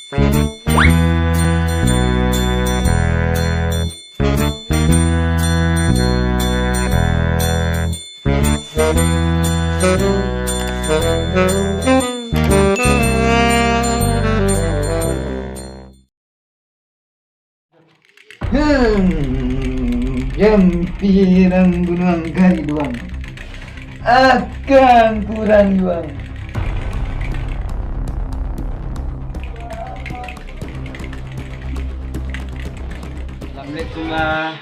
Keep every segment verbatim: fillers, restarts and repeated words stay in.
Hmm, jampiran gunuang gali duang. Akan kurang duang. Assalamualaikum, Bah.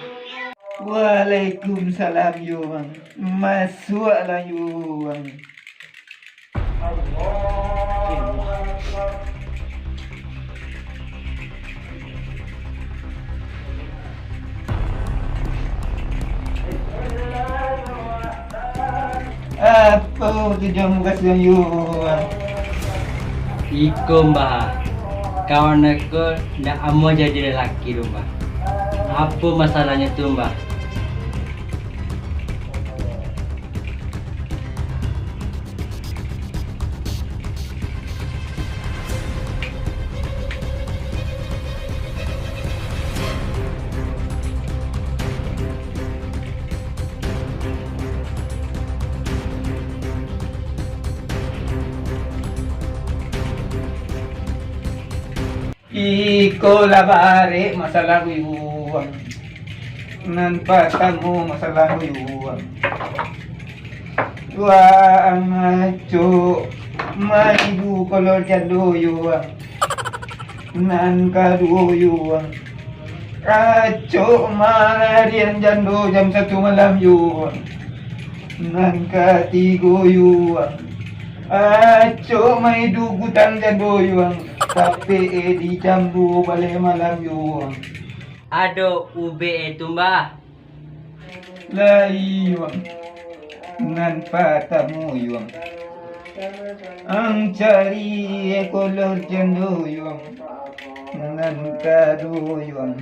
Waalaikumsalam, Yuang. Masuaklah, Yuang. Apo tujuan mukasuik Yuang? Iko, Mbah, kawan ko ndak amuah jadi lalaki tu, Mbah. Apo masalahnyo tu, Mbah? Iko lah barek masalah Yuang. Nan patamo masalah Yuang. Yuang acok maidu kolor jando Yuang. Nan kaduo Yuang. Acok malarian jando jam satu malam Yuang. Nan katigo Yuang. Acok maidu gudang jando Yuang. Tapi eh di jam duo baleh malam Yuang. Ado ubek eh tu, Mbah. Lai Yuang. Nan patamo Yuang. Ang cari eh kolor jando Yuang. Nan kaduo Yuang.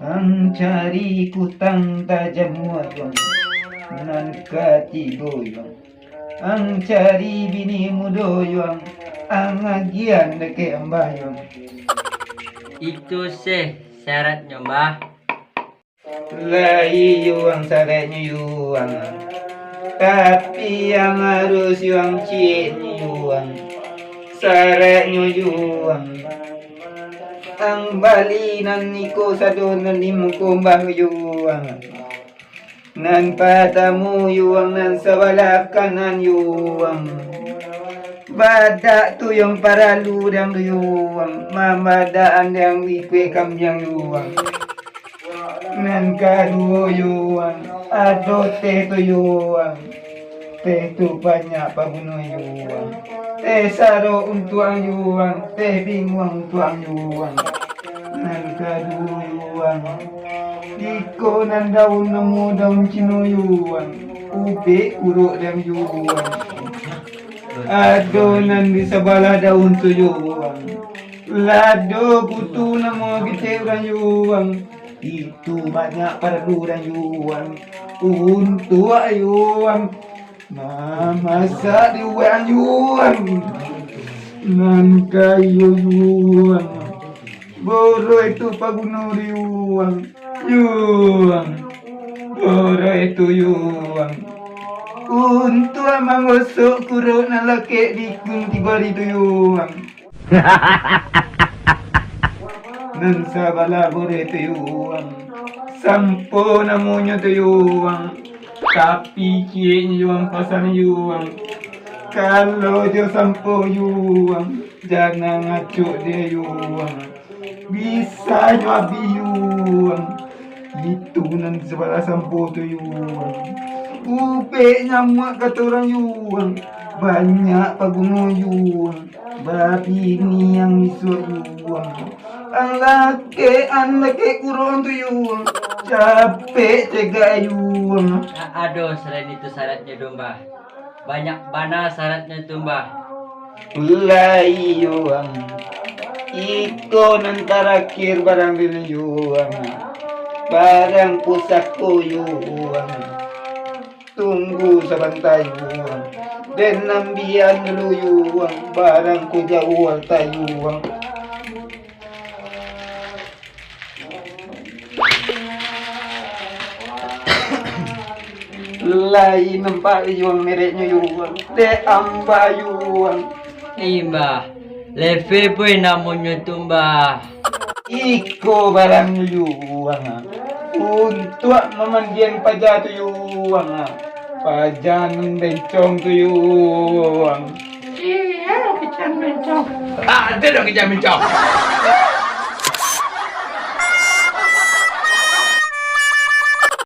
Ang cari kutang tajam Yuang. Nan katigo Yuang. Ang cari bini mudo Yuang. Ang agian dakek Mbah Yuang. Itu seh syaratnyo, Mbah. Lai Yuang syaratnyo Yuang. Tapi yang harus Yuang ciek ni Yuang. Syaratnyo Yuang. Ang bali nan iko sado nan di muko Mbah Yuang. Nan patamo Yuang nan sabalah kanan Yuang. Badak tu yang paralu dang tu Yuang. Mambadakan dang ikuik kambiang Yuang. Nan kaduo Yuang, ado teh tu Yuang. Teh tu banyak paguno Yuang. Teh saro untuak Yuang, teh binguang untuak Yuang. Nan kaduo Yuang, iko nan daun namo daun Cino Yuang. Ubek kuruak dang Yuang. Ado nan di sabalah daun tu Yuang. Lado kutu namo kecek urang Yuang. Itu banyak paralu urang Yuang. Untuak Yuang. Mamasak di urang Yuang. Nan kayo Yuang. Boroi tu paguno di Yuang. Yuang. Boroi tu Yuang. Untuak manggosok kuruak nan lakek di kunti bari tu Yuang. Nan sabalah boreh tu Yuang, sampo namonyo tu Yuang, tapi cieknyo Yuang pasan Yuang, kalau jo sampo Yuang, jangan acok deh Yuang, bisanyo abih Yuang. Itu nan di sabalah sampo tu Yuang, ubek nyamuak kato urang Yuang, banyak paguno Yuang. Babini yang isuak Yuang. Ang lakek, ang lakek kurang tu Yuang. Capek cegak Yuang. A-, ado selain itu syaratnyo domba. Banyak bana syaratnyo tu, Mbah. Ulai Yuang. Iko nan tarakhir barang tu Yuang. Barang pusako Yuang. Tunggu sabanta Yuang. Den ambian dulu Yuang, barang ko jauah alta Yuang. Lai nampak yuang mereknyo yuang, dek amba yuang. Imbah, leve pun namonyo tu mbah. Iko barangnyo yuang, untuak mamandian paja tu yuang, paja nan bencong tu yuang. Iyo, kecang bencong. Ah, ado dong kecang bencong.